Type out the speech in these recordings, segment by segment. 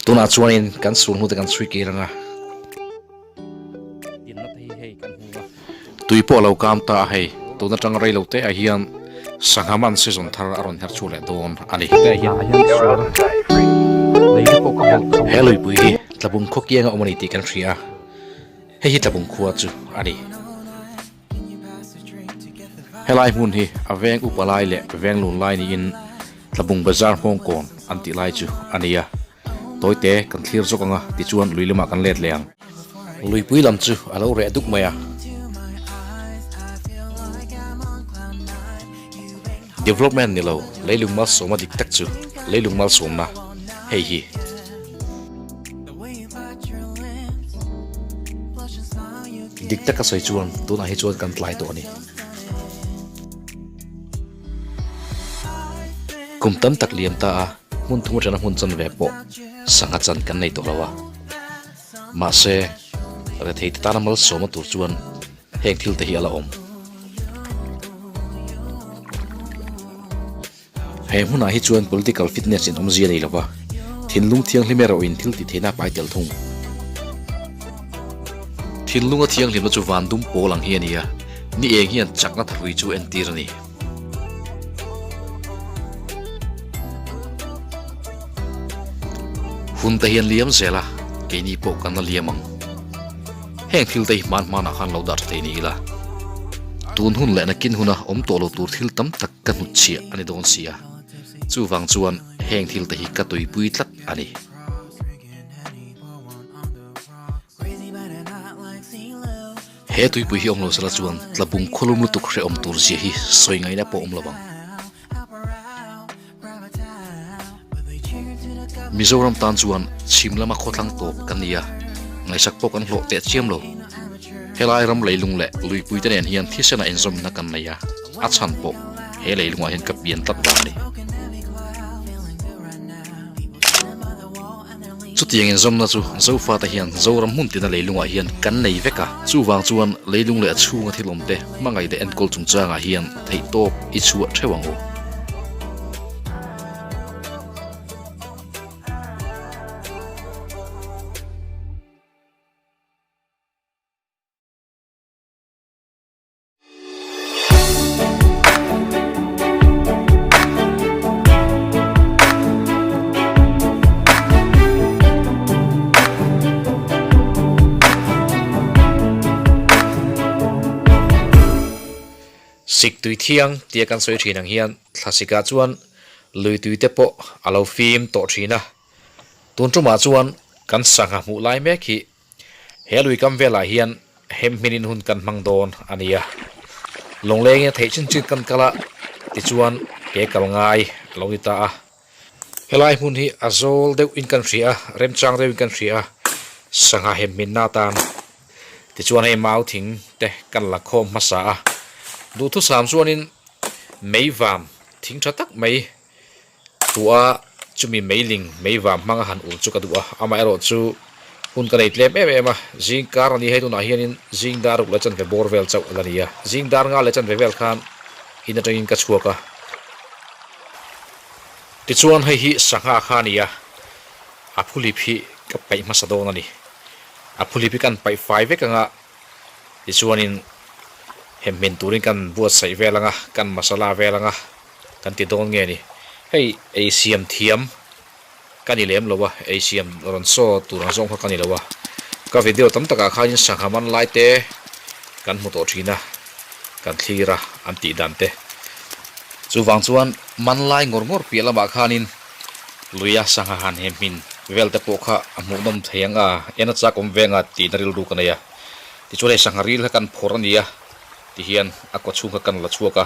Tunah chuanin kan sul hnute kan chhui kir ang a. Tui pawh a lo kam ta a hei, tun atanga rei lo te ah hian sangha man season thar a rawn her chhuah leh dawn a ni. He luipui hi Tlabung khaw kianga awm a ni tih kan hria a, hei hi Tlabung khua chu a ni. Helai hmun hi a veng upa lai leh veng lun lai niin Tlabung Bazar Hmawngkawn an tih lai chu a ni a. Tawite kan thlir zawk ang a, tichuan lui lamah kan let leh ang. Luipui lam chu a lo reh duk mai a. Development ni lo, leilung malsawmna dik tak chu leilung malsawmna hei hi. Dik taka sawi chuan tunah hi chuan kan tlai tawh a ni. Kum tam tak liam ta a, hmun thum atana hmun chan ve pawh sangha chan kan nei tawh lo a. Mahse, rethei te tana malsawmna tur chuan heng thil te hi a la awm. He hmunah hi chuan political fitness in awmzia nei lova, thinlung thianghlim erawhin thil ti theihna a pai tel thung. Thinlunga thianghlimna chu van dum pawl ang hi a ni a, ni eng hian chakna thahrui chu entir a ni. Hun te hian liam zel a, keini pawh kan la liam ang. Heng thil te hi hman hmanah khan lo dah tha thei ni ila, tun hun leh nakin huna awm tawh lo tur thil tam tak ka hnutchhiah a ni dawn si a, chuvang chuan heng thil te hi ka tuipui tlat a ni. He tuipui hi awm lo sela chuan tlabung khawlum lutuk hrehawm tur zia hi sawi ngaihna pawh awm lo ang. Mizoram tan chuan chhim lama khawthlang tawp kan ni a, ngaihsak pawh kan hlawh teh chiam lo. Helai ram leilung leh luipui te nen hian thisen a inzawmna kan nei a, a chhan pawh he leilungah hian ka pian tlat vang a ni. Chutiang inzawmna chu Zofate hian Zoram hmun tina leilungah hian kan nei vek a, chuvang chuan leilung leh a chhunga thil awmte hmangaih leh enkawl chungchangah hian theihtawp i chhuah theuh ang u. Sik tui thiang tia kan sawi thin ang hian thlasik ah chuan lui tui te pawh a lo fim tawh thin a, tun tumah chuan kan sangha hmuh lai mek hi He lui kam velah hian hem hminin hun kan hmang dawn a ni a, lawnglengin a theih chin chin kan kal a, tichuan ke kal ngai a lo ni ta a. Helai hmun hi a zawl deuh in kan hria a, remchang deuh in kan hria a, sangha hem hminna atan tichuan hei mau thing te kan la khawm hmasa a, duhthusam chuanin meivam thing tha tak mai Tua chumi meiling meivam hmanga han ur chu ka duh a, amaherawh chu hun ka nei tlem em em a, zing kar a ni hei tunah hianin zing dar ruk leh chanve bawr vel chauh a la ni a, zing dar nga leh chanve vel khan in atangin ka chhuak a. Tichuan hei hi sangha kha a ni a, a phulip hi ka paih hmasa dawn a ni, a phulip hi kan paih fai vek anga tichuanin hemhmin turin kan buatsaih vel anga, kan masala vel anga. Kan ti dawn nge ni? Hei ei siam thiam ka ni lem lo a, ei siam rawn saw tur ang zawng kha ka ni lo a. Ka video tam takah khanin sangha man lai te kan hmu tawh thin a, kan thlir a an tih dan te. Chuvang chuan man lai ngawr ngawr piah lamah khanin luia sangha han hem hmin vel te pawh kha a hmuhnawm thei ang a, en a chak awm ve anga tihna rilru ka nei a. Tichuan hei sangha ril kha kan phawrh a ni a, tihian a kawchhung kha kan la chhuak a.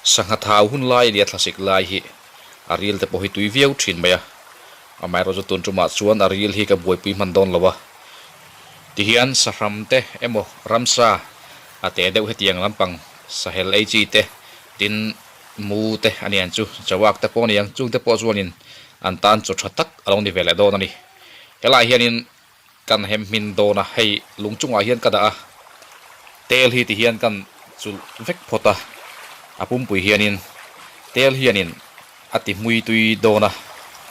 Sangha thau hun lai a nia thlasik lai hi a ril te pawh hi tui viau thin mai a, amaherawh chu tun tumah chuan a ril hi ka buaipui hman dawn lo a, tihian sahram te emaw ramsa a te deuh hetiang lampang sahel ei chi te tin mu te a niang chu chawak te pawh a niang chung te pawh chuanin an tan chaw tha tak a lo ni ve leh dawn a ni. Helaiah hianin Kan hem hmin dawn a, hei lung chungah hian ka dah a, tel hi tihian kan chulh vek phawt a, a pumpui hianin tel hianin a ti hmui tui dawn a.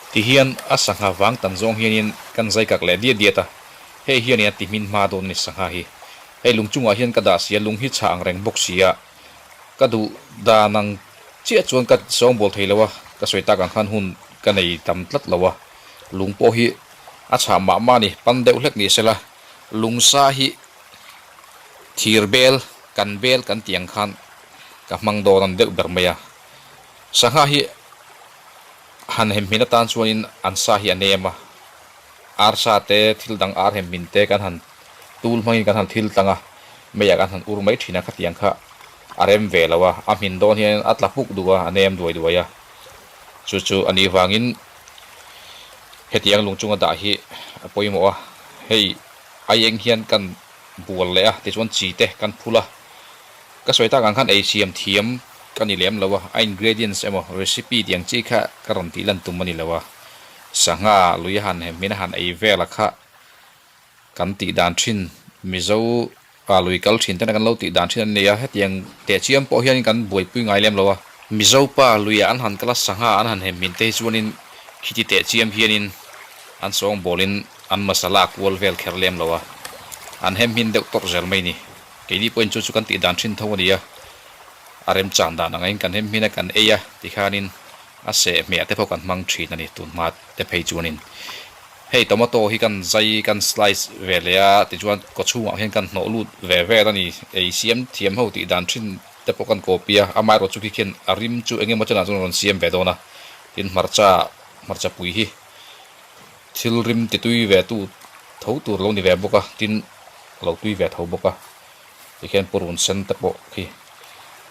Tihian a sangha vang tan zawng hianin kan zai kak leh diat diat a, hei hianin a ti hmin hma dawn a ni sangha hi. Hei lung chungah hian ka dah si a, lung hi chhah ang reng bawk si a, ka duh dan ang chiah chuan ka sawngbawl thei lo a, ka sawi tak ang khan hun ka nei tam tlat lo a, lung pawh hi a chhah mah mah a ni, pan deuh hlek ni sela, lung sa hi thir bel kan bel kan tih ang khan ka hmang dawn a ni deuh ber mai a, sangha hi. Han hemhmin atan chuanin an sa hi a nem a, arsa te thil dang ar hemhmin te kan han tul hmangin kan han thil tlang a, meiah kan han ur mai thin a, khatiang kha a rem ve lo a, a hmin dawn hian a tla puk duh a, a nem duai duai a, chu chu a nih vangin hetiang lung chunga dah hi a pawimawh a, hei a eng hian kan bual leh a, tichuan chi te kan phul a. Ka sawi tak ang khan ei siam thiam ka ni lem lo a, a ingredients emaw recipe tih ang chi kha ka rawn tih lan tum a ni lo a, sangha lui a han hem hmin a han ei vel a kha kan tih dan thin Mizo pa lui kal thin tena kan lo tih dan thin an ni a, hetiang teh chiam pawh hianin kan buaipui ngai lem lo a. Mizo pa luiah an han kal a, sangha an han hem hmin te hi chuanin khiti teh chiam hianin an sawngbawlin an masala kual vel kher lem lo a, an hem hmin deuh tawrh zel mai ni. Keini pawhin chu chu kan tih dan thin tho a ni a, a remchan dan angin kan hem hmin a kan ei a tikhanin a seh hmeh te pawh kan hmang thin a ni tun hma te phei chuanin. Hei tomato hi kan zai kan slice ve leh a tichuan kaw chhungah hian kan hnawh lut ve vel a ni, ei siam thiam ho tih dan thin te pawh kan copy a, amaherawh chu khi khian a rim chu eng emaw chenah chuan a rawn siam ve dawn a, tin hmarcha hmarcha pui hi. Thil rim ti tui ve tu tho tur lo ni ve bawk a, tin a lo tui ve tho bawk a, tikhian purun sen te pawh khi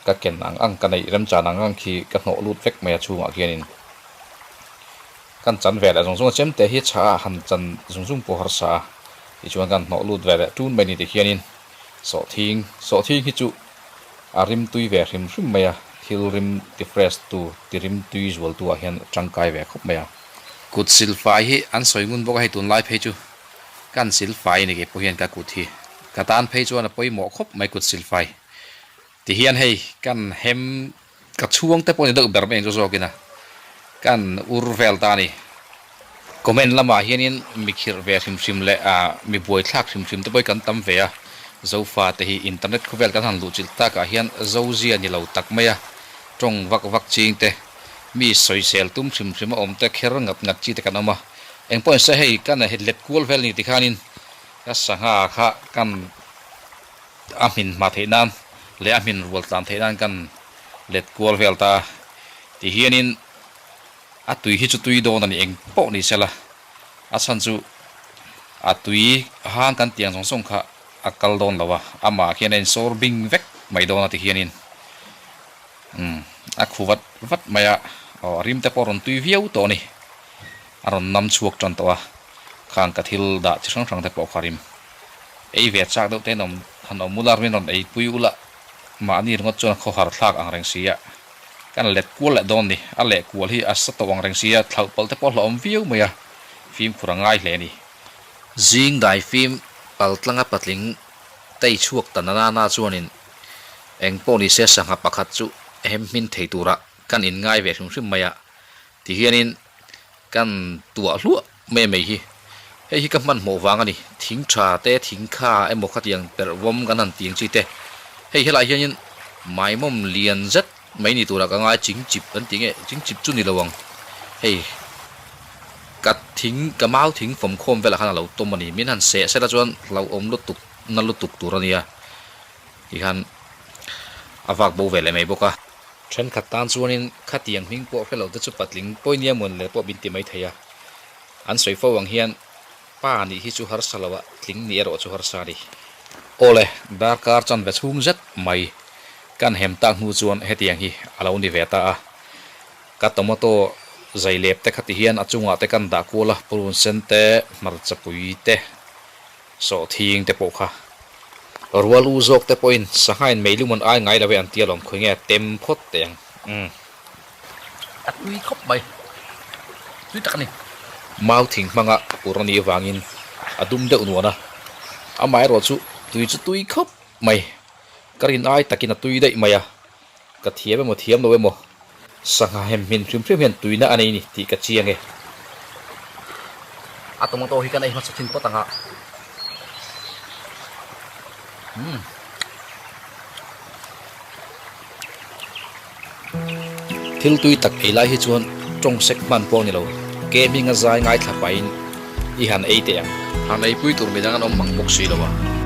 ka ken ang ang ka neih remchan ang ang khi ka hnawh lut vek mai a chhungah khianin kan chan ve leh zung zung a, chemte hi chha ah han chan zung zung pawh harsa a, tichuan kan hnawh lut ve leh tun mai ni tikhianin sawhthing sawhthing hi chu a rim tui ve hrim hrim mai a, thil rim ti fresh tu ti rim tui zual tu ah hian tangkai ve khawp mai a. Kut silfai hi an sawi ngun bawk a, hei tunlai phei chu kan silfai a ni kei pawh hian ka kut hi ka tan phei chuan a pawimawh khawp mai kut silfai ti hian hei kan hem ka chhuang te pawh ni deuh ber mai ang chu zawkin a kan ur vel ta a ni. Comment lamah hianin mi khirh ve hrim hrim leh ah mi buaithlak hrim hrim te pawh hi kan tam ve a, Zofa te hi internet khawvel kan han luhchilh takah hian Zozia ni lo tak mai a, tawng vak vak ching te. Mi sawisel tum hrim hrim a awm te kher ngat ngat chi te kan awm a, eng pawhin se hei kan let kual vel ni tikhanin ka sangha kha kan a hmin hma theih nan leh a hmin rual tlan theih nan kan let kual vel ta a, tihianin a tui hi chu tui dawn a ni eng pawh ni sela a chhan chu a tui hang kan tiang zawng zawng kha a kal dawn lo a, amah khian a insawr bing vek mai dawn a tihianin. Umm a khu vat vat mai a, aw a rim te pawh a rawn tui viau tawh a ni, a rawn nam chhuak tan tawh a, khang ka thil dah chi hrang hrang te pawh kha rim ei ve chak deuh te an awm han awm ula rin rawn ei pui ula mahni ringawt chuan khawhar thlak ang reng si a, kan let kual leh dawn ni, a leh kual hi a sa tawh ang reng si a, thlauh palh te pawh a hlauhawm viau mai a, fimkhur a ngai hle a ni. Zing dai fim pal tlanga patling tei chhuak ta nana na chuanin Eng pawh ni se sangha pakhat chu hem hmin thei tura kan inngai ve hrim hrim mai a, ti hianin kan tuah hluah mai mai hi. Hei hi ka hmanhmawh vang a ni, thing tha te, thing kha emaw khatiang perh vawm kan han tih ang chi te. Hei helai hianin maimawm lian zet mai ni tura ka ngai ching chip an ti nge, ching chip chu ni lo ang. Hei ka thing, ka mau thing fawmkhawm velah khan a lo tawm a ni, min han seh sela chuan hlauhawm lutuk na lutuk tur a nia. Tihian a vak bo ve leh mai bawk a. Thenkhat tan chuanin khatiang hming pawh hre lo te chu patling pawi nia mawn leh pawh min ti mai thei a. An sawi fo ang hian pa nih hi chu harsa lo a, tling nih erawh chu harsa a ni. Awle, darkar chanve chhung zet mai kan hem tak hnu chuan hetiang hi a lo ni ve ta a. Ka tomato zai lep te kha tihian a chungah te kan dah kual a, purun sen te, hmarcha pui te, Sawhthing te pawh kha rual u zawk te pawhin sanghain meilum an ai ngai lo e an tia lawm khawi nge tem phawt teh ang umm. A tui khawp mai, tui tak a ni. Mau thing hmanga ur a nih avangin a dum deuh nuan a, amaherawh chu tui chu tui khawp mai, ka rin ai takin a tui daih mai a, ka thiam emaw thiam lo emaw sangha hem hmin hrim hrim hian tuina a nei ni tih ka chiang e. A tomato hi kan ei hmasa thin phawt ang a. Umm. Thil tui tak ei lai hi chuan tawng sek hman pawh a ni lo. Ke hminga zai ngaithla pahin i han ei teh ang. Han eipui tur midang an awm mang bawk si lo a.